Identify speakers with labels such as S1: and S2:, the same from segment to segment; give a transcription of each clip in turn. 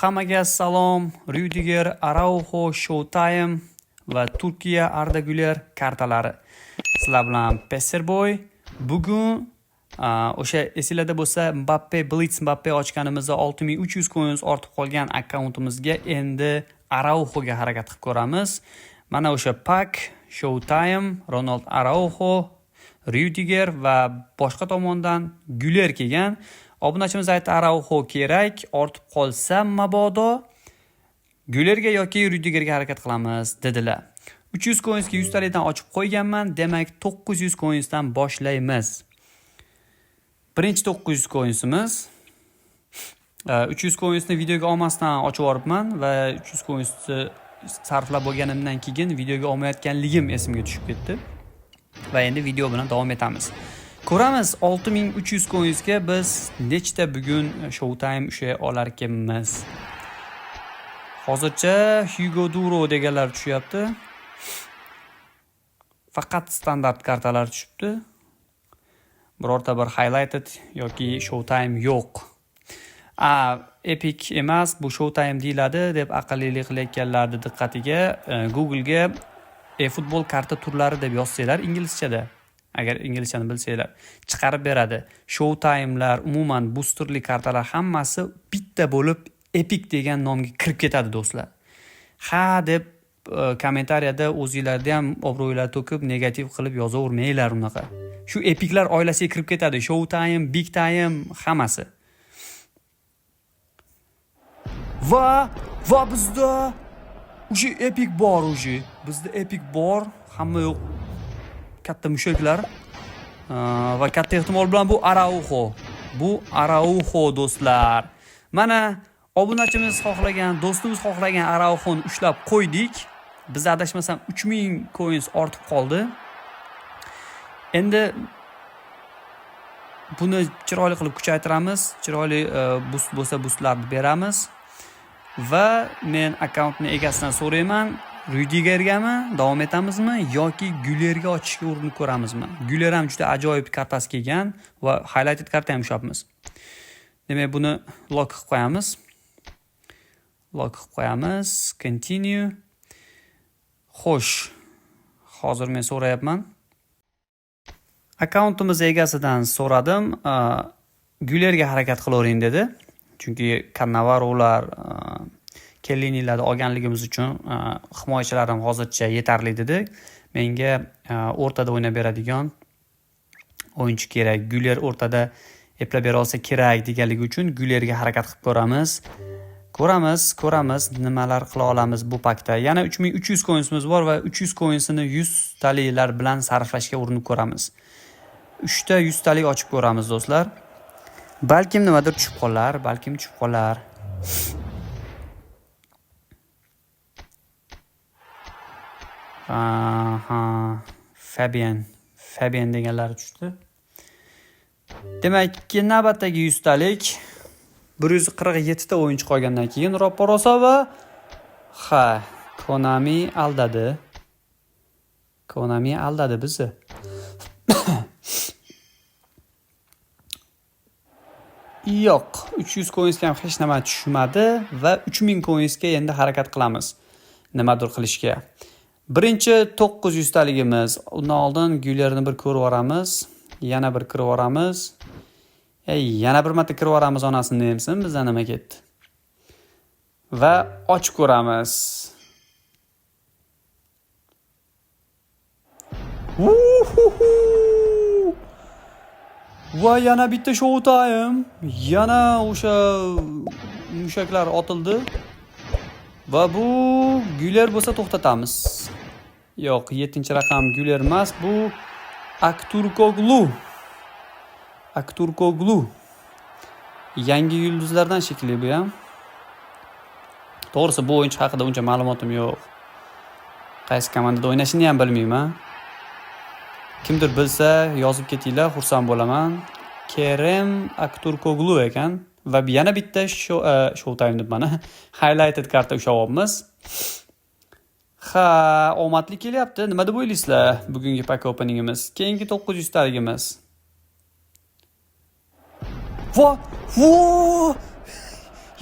S1: Hammaga salom, Ryudiger, Araujo, Showtime va Turkiya Arda Güler kartalari. Sizlar bilan Peserboy. Bugun o'sha esinglarda bo'lsa, Mbappe Blitz Mbappe ochganimizda 6300 coins ortib qolgan akkauntimizga endi Araujoga harakat qilib ko'ramiz. Mana o'sha pak, Showtime, Ronald Araujo, Ryudiger va boshqa tomondan Güler kelgan. Obunachimiz aytdi, Araujo kerak, ortib qolsa mabodo Gülerga yoki Ryudigerga harakat qilamiz dedilar. 300 coinsga 100 talikdan ochib qo'yganman, demak 900 coinsdan boshlaymiz. Birinchi 900 coinsimiz. 300 coinsni videoga olmasdan ochib yuboribman va 300 coinsni sarflab bo'lganimdan keyin videoga olmayotganligim esimga tushib ketdi. Va endi video bilan davom etamiz. Ko'ramiz, 6300 coinsga biz nechta bugun Showtime ushlay olarkanmiz. Hozircha Hugo Duro deganlar tushyapti. Faqat standart kartalar tushibdi. Birorta bir highlighted yoki Showtime yo'q. Epic emas, bu Showtime deyiladi deb aqllilik qilayotganlarni diqqatiga, Google'ga e-futbol karta turlari deb yozsanglar inglizchada, agar inglizchani bilsanglar, chiqarib beradi. Showtime'lar, umuman boosterli kartalar hammasi bitta bo'lib Epic degan nomga kirib ketadi, do'stlar. Ha deb kommentariyada o'zinglarda ham obro'ylar to'kib, negativ qilib yozavermanglar unaqa. Shu epiklar oilasiga kirib ketadi. Showtime, Big Time hammasi. Va bizda уже epic bor уже. Bizda epic bor, hamma yo'q. Katta mushaklar. Va katta ehtimol bilan bu Araujo. Bu Araujo, do'stlar. Mana obunachimiz xohlagan, do'stimiz xohlagan Araujoni ushlab qo'ydik. Biz adashmasam 3000 coins ortib qoldi. Endi buni chiroyli qilib kuchaytiramiz, chiroyli boost bo'lsa boostlarni beramiz. Va men akkauntni egasidan so'rayman, Ryudigergami davom etamizmi yoki Gülerga ochishga urinib ko'ramizmi? Güler ham juda ajoyib kartasi kelgan va highlighted karta ham ushlabmiz. Demak, buni lock qilib qo'yamiz. Lock qilib qo'yamiz. Continue. Xo'sh, hozir men so'rayapman. Akkauntimiz egasidan so'radim, Gülerga harakat qilavering dedi. Chunki Cannavarolar, Kellinilarni olganligimiz uchun himoyachilarim hozircha yetarli dedi. Menga o'rtada o'ynab beradigan o'yinchi kerak. Güler o'rtada eplab bera olsa kerak deganligi uchun Gülerga harakat qilib ko'ramiz. Ko'ramiz, ko'ramiz nimalar qila olamiz bu pakda. Yana 3300 coinsimiz bor va 300 coinsini 100 taliklar bilan sarflashga urinib ko'ramiz. 3 ta 100 talik ochib ko'ramiz, do'stlar. Balkim nimadir tushib qolar, balkim tushib qolar. Aha, Fabian, Fabian deganlari tushdi. Demak, navbatdagi 100 talik 147 ta o'yinchi qolgandan keyin roppa-rosa va ha, Konami aldadi. Konami aldadi bizni. Yo'q, 300 coinsga ham hech nima tushmadi va 3000 coinsga endi harakat qilamiz nimadir qilishga. Birinchi 900 taligimiz. Undan oldin Gülerni bir ko'rib yuboramiz. Yana bir kirib yuboramiz. Ey, yana bir marta kirib yuboramiz, onasini emsin, bizdan nima ketdi. Va ochib ko'ramiz. Va yana bitta Showtime. Yana o'sha mushaklar otildi. Va bu Güler bo'lsa to'xtatamiz. Yo'q, 7-raqam Güler emas, bu Akturkoglu. Akturkoglu. Yangi yulduzlardan shekilli bu ham. To'g'risi bu o'yinchi haqida uncha ma'lumotim yo'q. Qaysi komandada o'ynashini ham bilmayman. Kimdir bilsa yozib ketinglar, xursand bo'laman. Kerem Akturkoglu ekan va yana bitta Showtime deb mana highlighted karta ushlayapmiz. Ha, omadli kelyapti. Nima deb o'ylaysizlar bugungi pack openingimiz? Keyingi 900 taligimiz. Va, vo!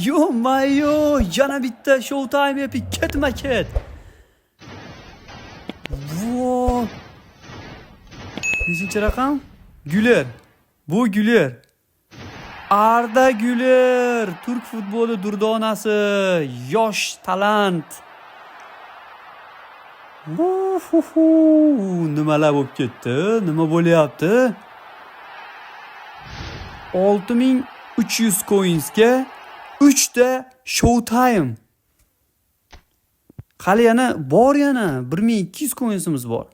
S1: Ё-моё, yana bitta Showtime epic ketma-ket. Vo! Nechinchi raqam? Güler. Bu Güler. Arda Güler, turk futboli durdonasi, yosh talant. Uhuhu, nimalar bo'lib ketdi? Nima bo'lyapti? 6300 coinsga 3 ta Showtime. Hali yana bor, yana 1200 coinsimiz bor.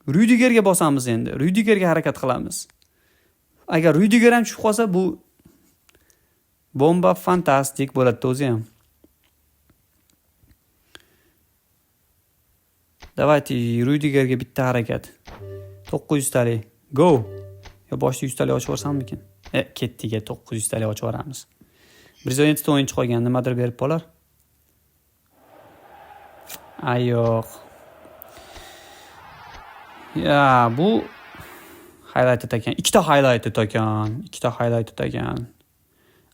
S1: Ryudigerga bosamiz endi. Ryudigerga harakat qilamiz. Agar Ryudiger ham tushib qolsa, bu bomba, fantastik bo'ladi o'zi ham. Давайте Ryudigerga bitta harakat. 900 talik. Go. Yo boshida 100 talik ochib yuborsammikin? Ketdik, 900 talik ochib yuboramiz. 117 ta o'yinchi qolgan, nimadir berib qolar. Ay yo'q. Ya, bu highlighted ekan. Ikkita highlighted ekan. Ikkita highlighted ekan.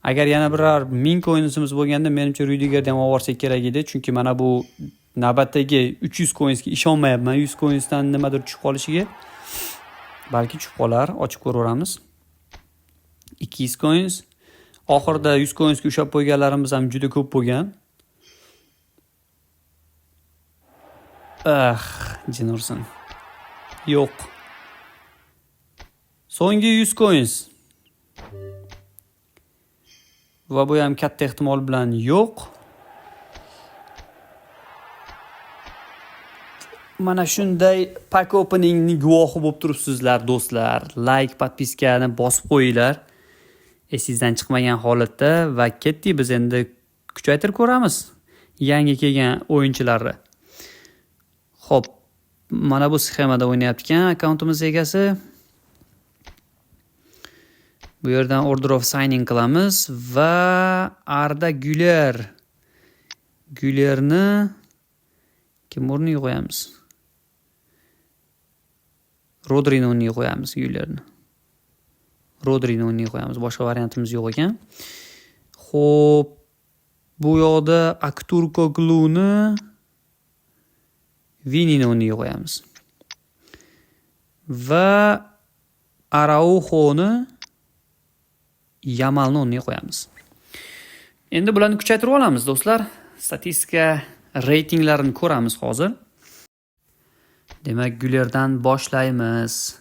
S1: Agar yana biror 1000 coinsimiz bo'lganda, menimcha Ryudigerni ham olib kerak edi, chunki mana bu navbatdagi 300 coinsga ishonmayapman. 100 coinsdan nimadir tushib qolishiga. Balki tushib qolar, ochib ko'raveramiz. 200 coins. Oxirida 100 coinsga ushlab qo'yganlarimiz ham juda ko'p bo'lgan. Ah, jin ursin. Yo'q. So'nggi 100 coins. Va bu ham katta ehtimol bilan yo'q. Mana shunday pack openingni guvohi bo'lib turibsizlar, do'stlar. Like, podpiskani bosib qo'yinglar. Esingizdan chiqmagan holatda va ketdik, biz endi kuchaytirib ko'ramiz yangi kelgan o'yinchilarni. Xo'p, mana bu sxemada o'ynayapti ekan akkauntimiz egasi. Bu yerdan order of signing qilamiz va Arda Güler. Gülerni kim o'rniga qo'yamiz? Rodrini o'rniga qo'yamiz Gülerni. Rodrini o'rniga qo'yamiz. Boshqa variantimiz yo'q ekan. Xo'p, bu yoqda Akturkogluni Vinini o'rniga qo'yamiz. Va Arauxoni Yamalni o'rniga qo'yamiz. Endi bularni kuchaytirib olamiz, do'stlar. Statistika reytinglarini ko'ramiz hozir. Demak, Gülerdan boshlaymiz.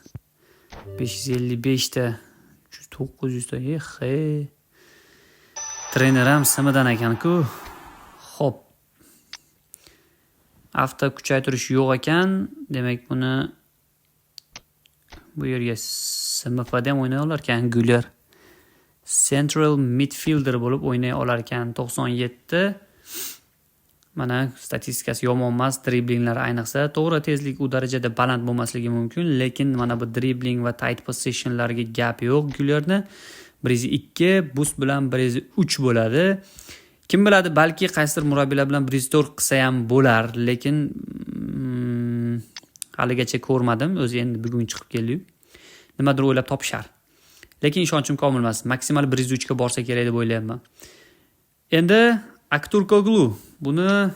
S1: 555 ta, 900 ta. Eh, trener ham simidan ekan-ku. Xo'p. Avto kuchaytirish yo'q ekan. Demak, buni bu yerga SMFda ham o'ynay olar ekan Güler. Central midfielder bo'lib o'ynay olar ekan. 97. Mana statistikasi yomon emas, driblinglari ayniqsa. To'g'ri, tezlik u darajada baland bo'lmasligi mumkin, lekin mana bu dribling va tight possessionlarga gap yo'q Gülerni. 102 boost bilan 103 bo'ladi. Kim biladi, balki qaysidir murabbiylar bilan 104 qilsa ham bo'lar, lekin haligacha ko'rmadim. O'zi endi bugun chiqib keldi. Nimadir o'ylab topishar. Lekin ishonchim komil emas. Maksimal 103 ga borsa kerak deb o'ylayapman. Endi Akturkoglu, buni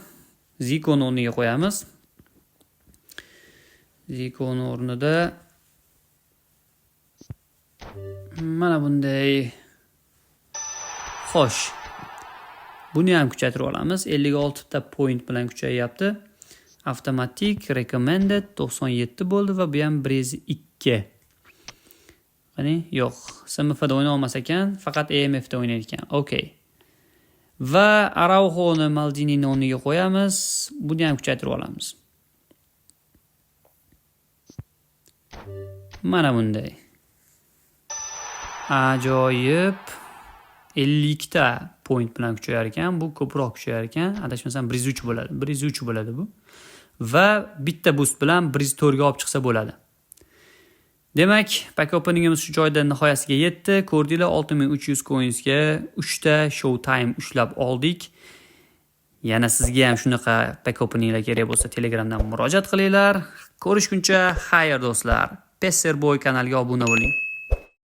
S1: Zikoni o'rniga qo'yamiz. Zikoni o'rnida mana bunday. Xo'sh. Buni ham kuchaytirib olamiz. 56 ta point bilan kuchayyapti. Avtomatik recommended 97 bo'ldi va bu ham 102. Qani, yo'q. SMFda o'ynay olmas ekan, faqat EMFda o'ynaydi ekan. Okay. Va Arauxoni Maldinini o'rniga qo'yamiz. Buni ham kuchaytirib olamiz. Mana bunday. Ajoyib. 52 ta point bilan kuchayar ekan. Bu ko'proq kuchayar ekan. Adashmasam 103 bo'ladi. 103 bo'ladi bu. Va bitta boost bilan 104 ga olib chiqsa bo'ladi. Demak, pack openingimiz shu joyda nihoyasiga yetdi. Ko'rdinglar, 6300 coinsga 3 ta Showtime ushlab oldik. Yana sizga ham shunaqa pack openinglar kerak bo'lsa, Telegramdan murojaat qilinglar. Ko'rishguncha xayr do'stlar. Pesserboy kanaliga obuna bo'ling.